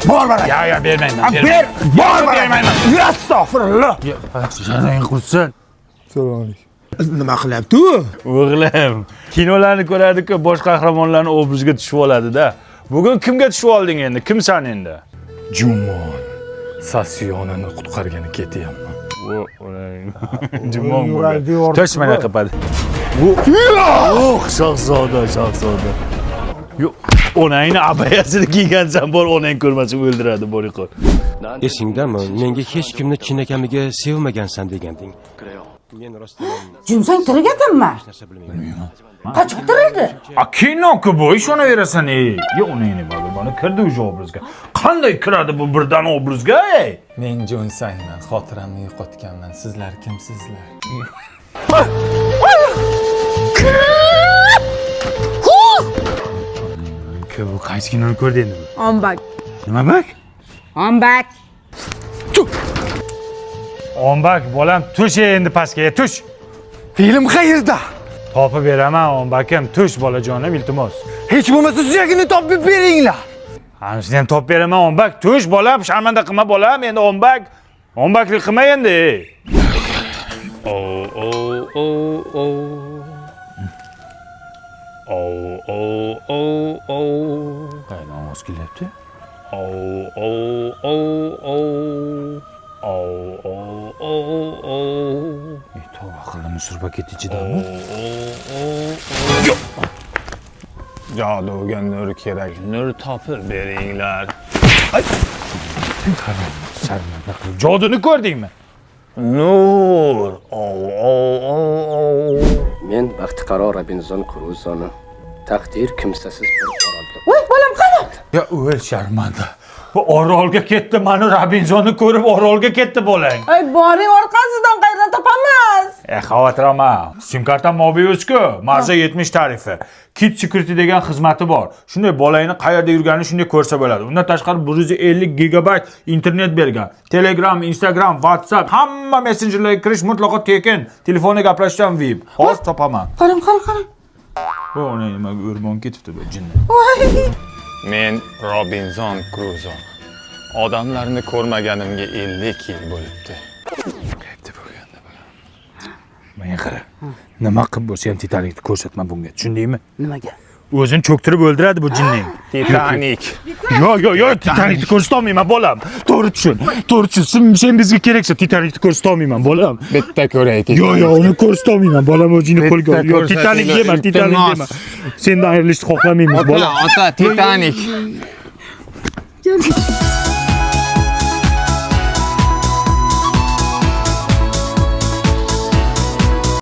Bor baraka. Ya ya bermayman. Ber, bor bermayman. Astagfirullah. Janing qursin. Assalomu alaykum. Nima qilyapti u? O'g'lim, kinolarni ko'radi-ku, bosh qahramonlarni obrazga tushib oladi-da. Bugun kimga tushib olding endi? Kimsan endi? Jumon Sasiyonani qutqargani ketyapman. Jumon Yuragi yordi. Tosh mana qiladi. Oh, shahzoda, shahzoda. Yo'q, onangni abayasini kiygansan bor, onang ko'rmasin o'ldiradi boriqor. Esingdami, menga hech kimni chinakamiga sevmagansan deganding. Men rostdan Jinsang tirik ekanmi? narsa bilmayman. Qachon tirildi? A kino-ku bu, ishonaverasan ey. Yo, onangni bari mana kirdi o'sha obrazga. Qanday kiradi bu birdan obrazga ey? Men Jonsangman, xotiramni yo'qotganman. Sizlar kimsizlar? Bu qaysi kinoni ko'rdi endi bu? Ombak. Nima bak? Ombak. Ombak bolam, tush endi pastga, tush. Film qayerda? Topib beraman ombakim, tush bolajonim, iltimos. Hech bo'lmasa suyagini topib beringlar. Hanisini ham topib beraman ombak, tush bolam, sharmanda qilma bolam, endi ombak. Ombaklik qilma endi. Ey. O o o o. O o o o. Qayerdan ovoz kelyapti? O o o o. O o o o. Ey, tavba qildim, musurba ketdi ichidami? Joduga nur kerak. Nur topib beringlar. Sharmanda qilib. Joduni ko'rdingmi? Nur. O o o o. Men baxtiqaro Robinzon Kruzoni taqdir kimsasiz bir orolga Voy, bolam qani? Ya o'l sharmanda. Bu orolga ketdi, mani Robinzonni ko'rib orolga ketdi bolang. Ay, boring orqasidan qayerdan topamiz? E, xavotir olma. Sim kartam Mobius-ku, Marza 70 tarifi. Kit Security degan xizmati bor. Shunday bolangni qayerda yurganini shunday ko'rsa bo'ladi. Undan tashqari 150 gigabayt internet bergan. Telegram, Instagram, WhatsApp hamma messenjerlarga kirish mutlaqo tekin. Telefonda gaplashishdan VIP. Hozir topaman. Qarang, qarang, qarang. Bu ona nimaga o'rmon ketibdi bu jinni. Voy. Men Robinzon Kruzo. Odamlarni ko'rmaganimga 50 yil bo'libdi. Menga qara. Nima qilib bo'lsa ham Titanikni ko'rsatma bunga. Tushundingmi? Nimaga? O'zini cho'ktirib o'ldiradi bu jinning. Titanik. Yo yo yo Titanikni ko'rsatolmayman bolam. To'g'ri tushun. To'g'ri tushun. Sen bizga keraksan. Titanikni ko'rsatolmayman bolam. Bitta ko'ray. Yo yo uni ko'rsatolmayman bolam o'zingni qo'lga ol. Yo ko'rsatinglar, Titanik dema, Titanik iltimos. dema. Sendan ayrilishni xohlamaymiz bolam. Ota, Titanik. Gel.